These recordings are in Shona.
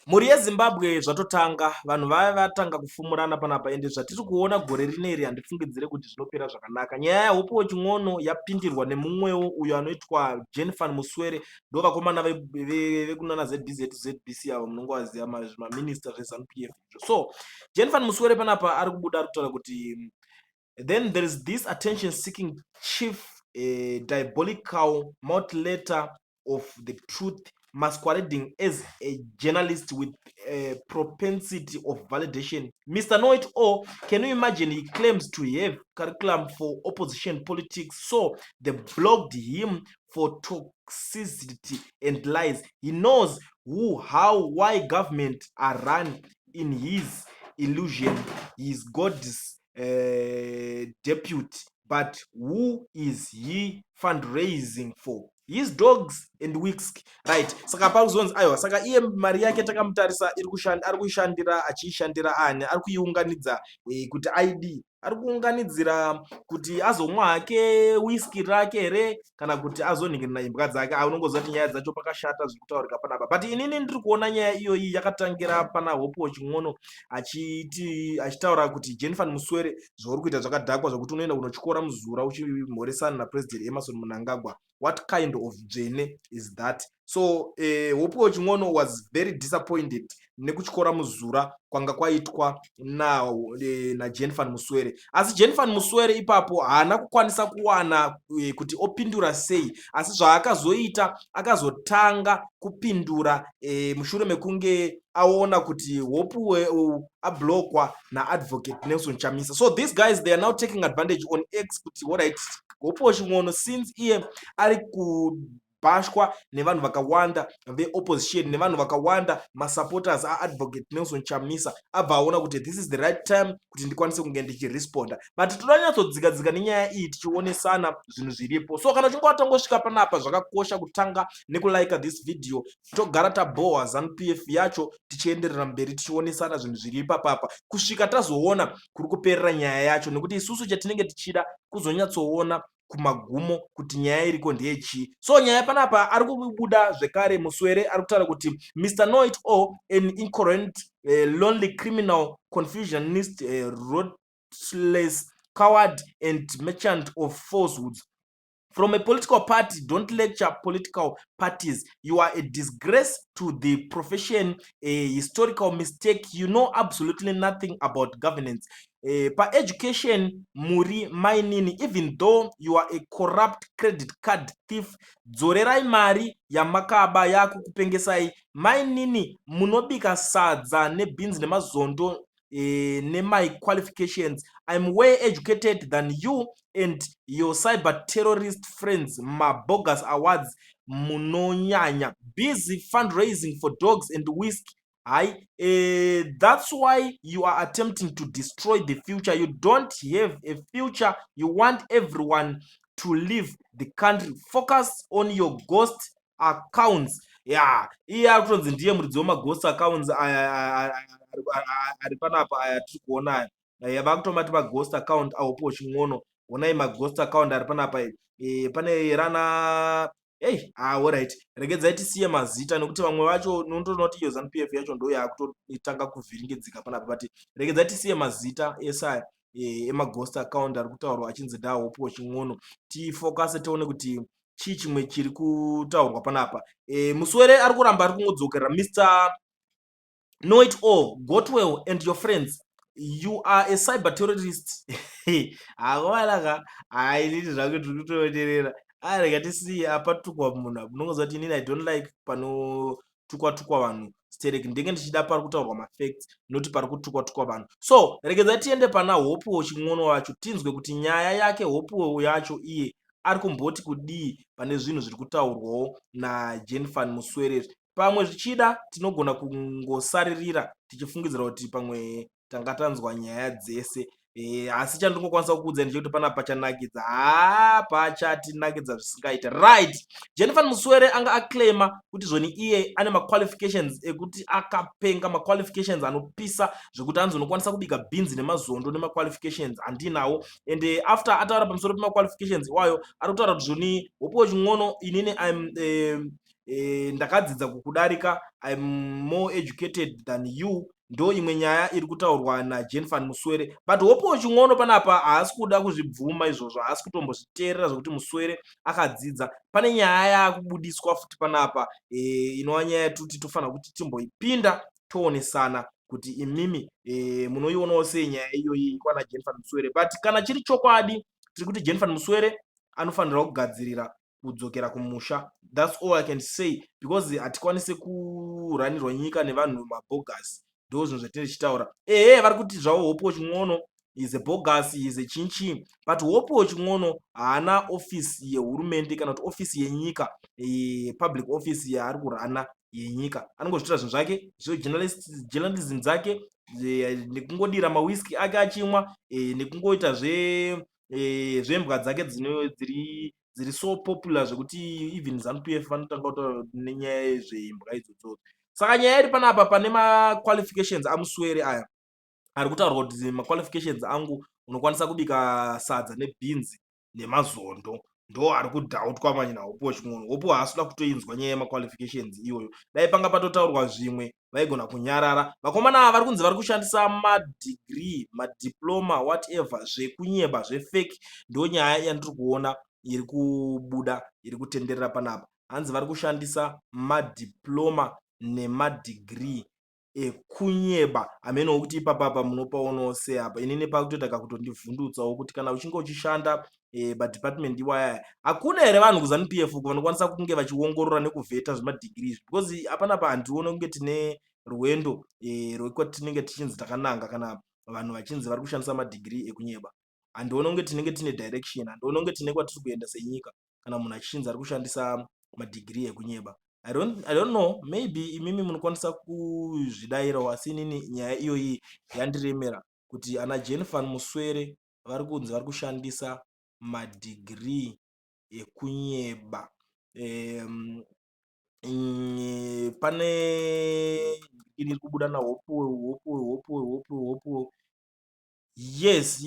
Mhuri yeZimbabwe, zvatotanga, vanhu vaya vatanga kufumurana panapa. Ende zvatiri kuona gore rineri, handifungidzire kuti zvinopera zvakanaka. Nyaya yaHopewell Chin'ono yapindirwa nemumwewo uyo anoitwa Jenfan Muswere. Ndo vakomana vekunana ZBZ, ZBC avo munongovaziva, maminista zveZANU PF. So Jenfan Muswere panapa ari kubuda, ari kutaura kuti then there is this attention seeking chief, diabolical mutilator of the truth, masquerading as a journalist with a propensity of validation, Mr Know It All. Can you imagine? He claims to have curriculum for opposition politics, so they blocked him for toxicity and lies. He knows who, how, why government are run. In his illusion, he is God's deputy, but who is he fundraising for? His dogs and whisky, right? Saka pakuzonzi aiwa, saka iye mari yake takamutarisa ari kuishandira, achiishandira ani? Ari kuiunganidza kuti aidii? Ari kuunganidzira kuti azomwa hake whisky rake here, kana kuti azonhingirina imbwa dzake? Aunongoziva kuti nyaya dzacho pakashata zviri kutaurika panapa. But inini ndiri kuona nyaya iyoyi yakatangira pana Hopewell Chin'ono achiti, achitaura kuti, "Jenfan Muswere, zvauri kuita zvakadhakwa, zvokuti unoenda kunotyora muzura uchimhoresana naPresident Emmerson Mnangagwa. What kind of dzvene is that?" So Hopewell Chin'ono was very disappointed nekutyora muzura kwanga kwaitwa naJenfan Muswere. Asi Jenfan Muswere ipapo haana kukwanisa kuwana kuti opindura sei. Asi zvaakazoita, akazotanga kupindura mushure mekunge aona kuti Hopewell ablockwa naAdvocate Nelson Chamisa. So these guys, they are now taking advantage on X kuti alright, Hopewell Chin'ono, since iye ari kubhashwa nevanhu vakawanda veopposition, nevanhu vakawanda masupporters aAdvocate Nelson Chamisa, abva aona kuti this is the right time kuti ndikwanise kunge ndichiresponda. But toda nyatsodzika-dzika nenyaya iyi, tichionesana zvinhu zviripo. So kana uchinge watangosvika panapa, zvakakosha kutanga nekulika this video. Togara tabhohwa ZANU PF yacho, tichienderera mberi tichionesana zvinhu zviri ipapapa kusvika tazoona kuri kuperera nyaya yacho, nekuti isusu chatinenge tichida kuzonyatsoona kumagumo kuti nyaya iriko ndeyechii. So nyaya panapa ari kubuda zvekare, Muswere ari kutaura kuti, "Mr Know It All, an incoherent, lonely criminal, confusionist, ruthless coward and merchant of falsehoods from a political party, don't lecture political parties. You are a disgrace to the profession, a historical mistake. You know absolutely nothing about governance. Paeducation muri mainini, even though you are a corrupt credit card thief. Dzorerai mari yamakaba yakukupengesai. Mainini, munobika sadza nebhinzi nemazondo. Nemy qualifications, I'm way educated than you and your cyber terrorist friends. Mabogus awards munonyanya. Busy fundraising for dogs and whisky. Hai, that's why you are attempting to destroy the future. You don't have a future. You want everyone to leave the country. Focus on your ghost accounts." Ya, iye ari kutonzi ndiye muridzi wemaghost accounts aya ari panapa, aya tiri kuona aya. Vakutomati maghost account aHopewell Chin'ono. Onai maghost account ari panapa. Pane rana ei. Ah, alright, regedzai tisiye mazita, nekuti vamwe vacho unotoona kuti iyo ZANU PF yacho ndo yaakutotanga kuvhiringidzika panapa. But regedzai tisiye mazita ese aya emaghost account ari kutaurwa achinzi ndaHopewell Chin'ono. Tifokase, tione kuti chii chimwe chiri kutaurwa panapa. Muswere ari kuramba ari kungodzokerera, "Mr Know It All, gotwell and your friends, you are a cyber terrorist." Akovalaka, hainini zvangu tiri kutoonderera. Arega tisiye apatukwa munhu. Unongoziva kuti inini I don't like panotukwa tukwa vanhu stereki. Ndenge ndichida pari kutaurwa mafacts, noti pari kutukwa tukwa vanhu. So regedzai tiende pana Hopewell Chin'ono wacho, tinzwe kuti nyaya yake Hopewell yacho iye ari kumboti kudii pane zvinhu zviri kutaurwawo naJenfan Muswere. Pamwe zvichida tinogona kungosaririra tichifungidzira kuti pamwe tanga tanzwa nyaya dzese. Asi chandingokwanisa kukuudzai ndechekuti panapa pachanakidza, haa, pachatinakidza zvisingaita. Right, Jenfan Muswere anga aclaima kuti zvoni iye ane maqualifications ekuti akapenga, maqualifications anopisa zvekuti anzi unokwanisa kubika bhinzi nemazondo nemaqualifications andinawo. And after ataura pamusoro pemaqualifications iwayo, ari kutaura kuti zvoni, "Hopewell Chin'ono, inini I'm Ndakadzidza kukudarika, I'm more educated than you. Ndo imwe nyaya iri kutaurwa naJenfan Muswere, but Hopewell Chin'ono panapa haasi kuda kuzvibvuma izvozvo, haasi kutombozviteerera zvekuti Muswere akadzidza. Pane nyaya yaakubudiswa futi panapa, inova nyaya yetikuti tofanira kuti timboipinda, toonesana kuti imimi munoionawo sei nyaya iyoyi kwana Jenfan Muswere. But kana chiri chokwadi, tiri kuti Jenfan Muswere anofanirwa kugadzirira kudzokera kumusha. That's all I can say, because hatikwanisi kuranirwa nyika nevanhu mabogus. Ndo zvinhu zvatinenge tichitaura. Ehe, vari kuti zvavo Hopewell Chin'ono is a bogus, is a chinchi, but Hopewell Chin'ono haana ofisi yehurumende kana kuti ofisi yenyika, public office yaari kurana yenyika. Anongozviitira zvinhu zvake zvejournalism dzake, nekungodira mawhiski ake achimwa, nekungoita zvembwa dzake dziri so popular zvekuti even ZANU PF vanotanga kutaura nenyaya yezveimbwa idzodzo. Saka nyaya iri panapa, pane maqualifications aMuswere aya ari kutaurwa kuti maqualifications angu, unokwanisa kubika sadza nebhinzi nemazondo, ndo ari kudhautwa manje naHopewell Chin'ono. Hopewell haasi kuda kutoinzwa nyaya yemaqualifications iyoyo. Dai panga patotaurwa zvimwe, vaigona kunyarara. Vakomana ava vari kunzi vari kushandisa madegree, madiploma, whatever, zvekunyeba, zvefake. Ndo nyaya yandiri kuona iri kubuda, iri kutenderera panapa. Hanzi vari kushandisa madiploma nemadegree ekunyeba. Hamenewo kuti ipapapa munopaonawo sei apa. Inini pakutoita kakutondivhundutsawo kuti kana uchinge uchishanda padepartment iwayaya, hakuna here vanhu kuZANU PF uko vanokwanisa kunge vachiongorora nekuvheta zvemadegree izvi? Because apanapa handione kunge tine rwendo rwekwatinenge tichinzi takananga. Kana vanhu vachinzi vari kushandisa madegree ekunyeba, handione kunge tinenge tine direction, handione kunge tine kwatiri kuenda senyika kana munhu achinzi ari kushandisa madegree ekunyeba. I don't know, maybe imimi munokwanisa kuzvidayirawo, asi inini nyaya iyoyi yandiremera kuti ana Jenfan Muswere vari kunzi vari kushandisa madegree ekunyeba. Pane iri kubuda naHopewell, Hopewell, Hopewell, Hopewell, Hopewell. Yes,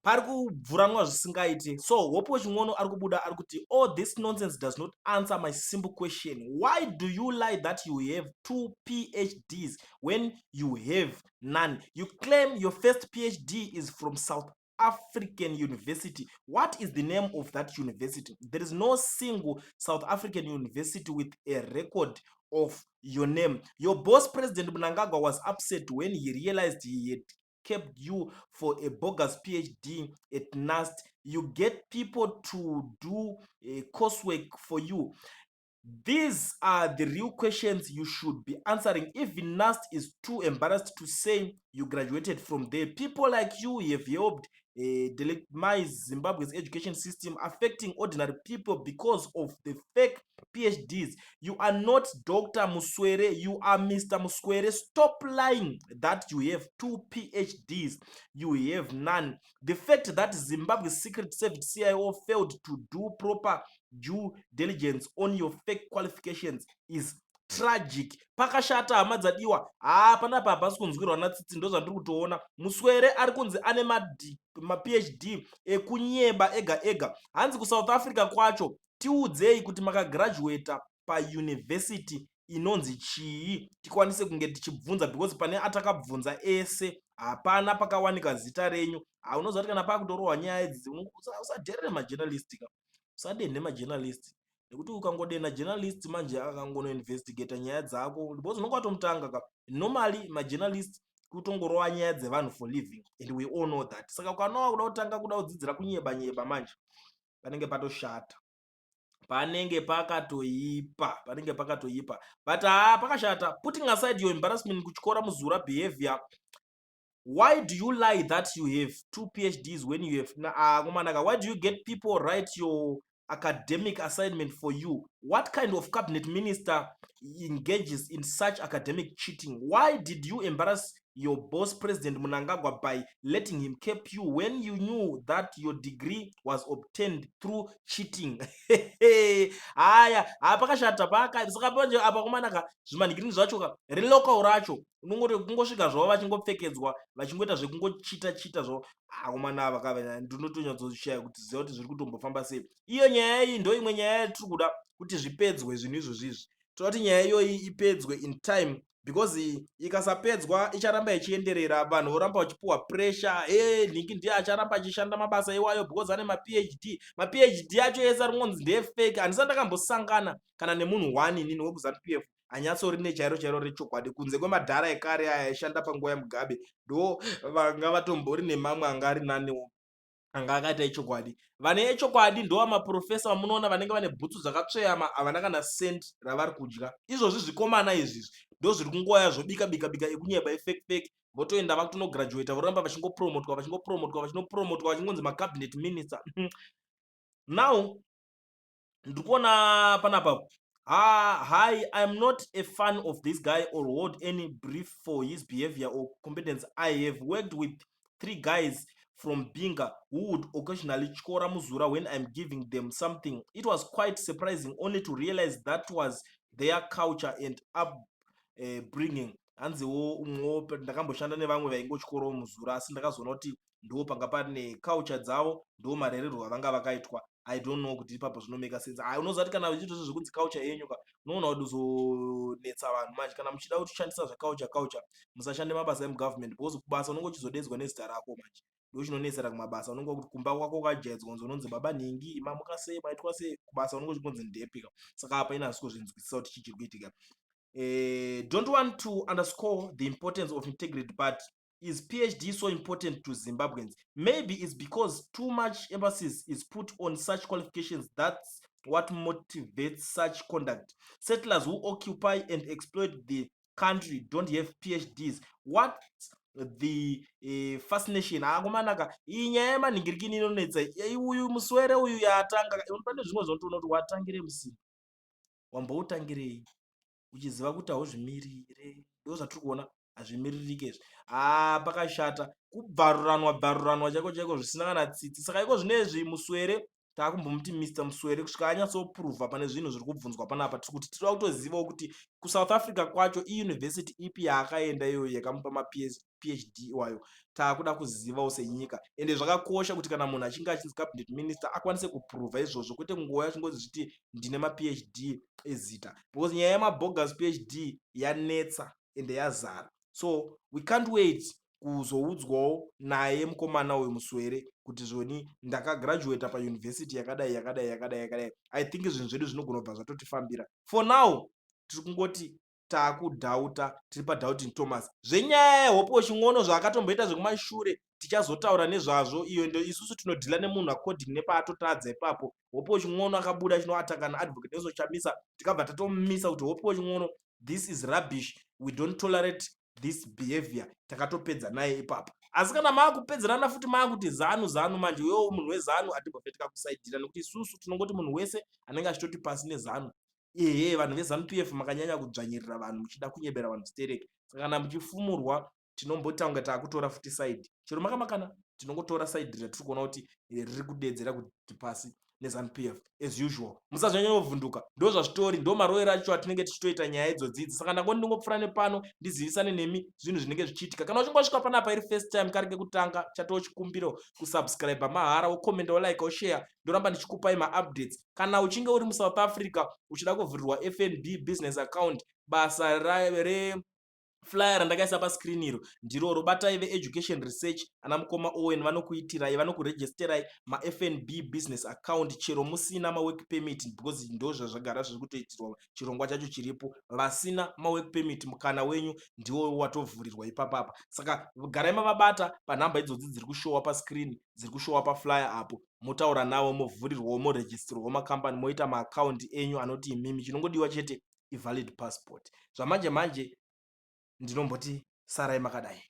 pari kubvuranwa zvisingaiti. So Hopewell Chin'ono ari kubuda ari kuti, "All this nonsense does not answer my simple question. Why do you lie that you have two PhDs when you have none? You claim your first PhD is from South African university. What is the name of that university? There is no single South African university with a record of your name. Your boss, President Mnangagwa, was upset when he realized he had kept you for a bogus PhD at NUST. You get people to do coursework for you. These are the real questions you should be answering. Even NUST is too embarrassed to say you graduated from there. People like you have helped delegitimize Zimbabwe's education system, affecting ordinary people because of the fake PhDs. You are not Dr. Muswere, you are Mr. Muswere. Stop lying that you have two PhDs. You have none. The fact that Zimbabwe's Secret Service CIO failed to do proper due diligence on your fake qualifications is tragic." Pakashata, hama dzadiwa. Haa, panapa hapasi kunzwirwa natsitsi. Ndo zvandiri kutoona. Muswere ari kunzi ane maPhD ekunyeba ega ega. Hanzi kuSouth Africa kwacho, tiudzei kuti makagraduata payunivhesiti inonzi chii, tikwanise kunge tichibvunza, because pane atakabvunza ese hapana pakawanika zita renyu. Haunoziva kuti kana pakutorohwa nyaya idzi, usadherere majournalist ka, usadenhe majournalist, nekuti ukangodena journalist manje akangonoinvestigata nyaya dzako, because unonge watomutanga ka. Normally majournalist kutongorova nyaya dzevanhu for living, and we all know that. Saka ukanowa kuda kutanga kuda kudzidzira kunyeba nyeba manje, panenge patoshata, panenge pakatoipa, panenge pakatoipa. But haa, pakashata. "Putting aside your embarrassment kutyora muzura behavior, why do you lie that you have two PhDs when you have?" Akomanaka, "Why do you get people write your academic assignment for you? What kind of cabinet minister engages in such academic cheating? Why did you embarrass Your boss, President Mnangagwa, by letting him keep you when you knew that your degree was obtained through cheating. Haya, hapakashata paka. Saka panje apa kumanaka zvimanhikirini zvacho ka relocal racho unongoti kungosvika zvavo vachingopfekedzwa, vachingoita zvekungochita chita zvavo. Akomana ava kava ndinotonyatsoshaya kuti ziva kuti zviri kutombofamba sei. Iyo nyaya iyi ndo imwe nyaya yatiri kuda kuti zvipedzwe zvinhu izvozvizvi. Toda kuti nyaya iyoyi ipedzwe in time, because ikasapedzwa icharamba ichienderera, vanhu voramba vachipuhwa pressure. E nhingi ndiye acharamba achishanda mabasa iwayo because ane maPhD. MaPhD acho ese ari kungonzi ndefake. Handisati ndakambosangana kana nemunhu one inini wekuZANU PF hanyatsori nechairo chairo rechokwadi, kunze kwemadhara ekare aya aishanda panguva yaMugabe, ndo vanga vatombori nemamwe anga ari naniwo, anga akaita echokwadi. Vane echokwadi ndo vamaprofesa vamunoona vanenge vane bhutsu dzakatsveyama, havana kana cent ravari kudya. Izvozvi zvikomana izvizvi ndo zviri kungoya zvobika bika bika ekunyeba, efake fake, votoenda vakutonograduata, voramba vachingopromotwa, vachingopromotwa, vachinopromotwa, vachingonzi macabinet minister. Now ndiri kuona panapa. Hi, I'm not a fan of this guy or hold any brief for his behavior or competence. I have worked with three guys from Binga who would occasionally tyora muzura when I'm giving them something. It was quite surprising, only to realize that was their culture and upbringing. Hanziwo umwewo ndakamboshanda nevamwe vaingotyorawo muzura, asi ndakazoona kuti ndo panga pane culture dzavo, ndo marererwo avanga vakaitwa. I don't know kuti ipapo zvinomeka sense. Ai, unoziva kuti kana vichiitozvo zvekunzi culture yenyu ka, unoona kuti uzonetsa vanhu manje. Kana muchida kushandisa zveculture culture, musashande mabasa emugovernment, because kubasa unonge uchizodedzwa nezita rako. Manje ndo chinonetsera kumabasa, unonge kuti kumba kwako ukajaidzwa kunzi unonzi baba nhingi, mamuka sei, maitwa sei, kubasa unonge uchingonzi ndepika. Saka apa ina hasi kuzvinzwisisa kuti chii chiri kuitika. Don't want to underscore the importance of integrity, but is PhD so important to Zimbabweans? Maybe it's because too much emphasis is put on such qualifications. That's what motivates such conduct. Settlers who occupy and exploit the country don't have PhDs. What the fascination? Akomanaka, iyi nyaya yemanhingirikini inonetsa. Uyu muswere uyu yatanga, pane zvimwe zvinotoona kuti watangire musina, wamboutangirei uchiziva kuti hauzvimirire. Ndo zvatiri kuona, hazvimiririke izvi. Haa, pakashata, kubvaruranwa bvaruranwa chaiko chaiko zvisina kana tsitsi. Saka iko zvinezvi muswere taakumbomuti Mr Muswere kusvika anyatsopruvha pane zvinhu zviri kubvunzwa panapa. Tiri kuti tinoda kutozivawo kuti kuSouth Africa kwacho iyunivhesiti ipi yaakaenda iyoyo yakamupa maPhD iwayo. Taakuda kuzivawo senyika. Ende zvakakosha kuti kana munhu achinge achinzi cabinet minister akwanise kupruvha izvozvo, kwete kungouya achingozi zviti ndine maPhD ezita, because nyaya yemabogus PhD yanetsa ende yazara. So we can't wait kuzoudzwawo naye mukomana uyu Muswere kuti zvoni ndakagraduata payunivhesiti yakadai, yakadai, yakadai, yakadai. I think zvinhu zvedu zvinogona kubva zvatotifambira. For now tiri kungoti taakudhauta, tiri padoubting Thomas. Zvenyaya yeHope Chin'ono zvaakatomboita zvekumashure tichazotaura nezvazvo. Iyo ndo isusu tinodhila nemunhu according nepaatotadza ipapo. Hope Chin'ono akabuda achinoataka naAdvocate Nelson Chamisa, tikabva tatomumisa kuti Hope Chin'ono, this is rubbish, we don't tolerate this behavior. Takatopedza naye ipapo. Asi kana maakupedzerana futi, maakuti ZANU, ZANU, manje uyewo munhu weZANU hatimbofe tikakusaidhira, nekuti isusu tinongoti munhu wese anenge achitoti pasi neZANU. Ehe, vanhu veZANU PF makanyanya kudzvanyirira vanhu, muchida kunyebera vanhu stereki. Saka kana muchifumurwa, tinombota kunge taakutora futi side. Chero makamakana, tinongotora side ratiri kuona kuti riri kudedzera kuti pasi neZANU PF as usual. Musazonyanyovhunduka, ndo zvazvitori, ndo maroero acho atinenge tichitoita nyaya idzodzidzi. Saka ndangoti ndingopfuura nepano ndizivisane nemi zvinhu zvinenge zvichiitika. Kana uchinge wasvika panapa iri first time, kari kekutanga, chatoo chikumbiro kusubscribe mahara, wokomenda, wolike, woshare. Ndoramba ndichikupai maupdates. Kana uchinge uri muSouth Africa uchida kuvhurirwa FNB business account, basa re flyer randakaisa pascreen iro ndiroro. Batai veEducation Research, ana mukoma Owen, vanokuitirai, vanokuregisterai maFNB business account chero musina mawork permit, because ndo zvazvagara zviri kutoitirwa, chirongwa chacho chiripo. Vasina mawork permit, mukana wenyu ndiwo watovhurirwa ipapapa. Saka garai mavabata panhamba idzodzi dziri kushowa pascreen, dziri kushowa paflyer apo. Motaura navo, movhurirwawo, moregisterwawo makambani, moita maakaundi enyu anoti imimi. Chinongodiwa chete ivalid passport. Zvamanje manje ndinomboti sarai makadai.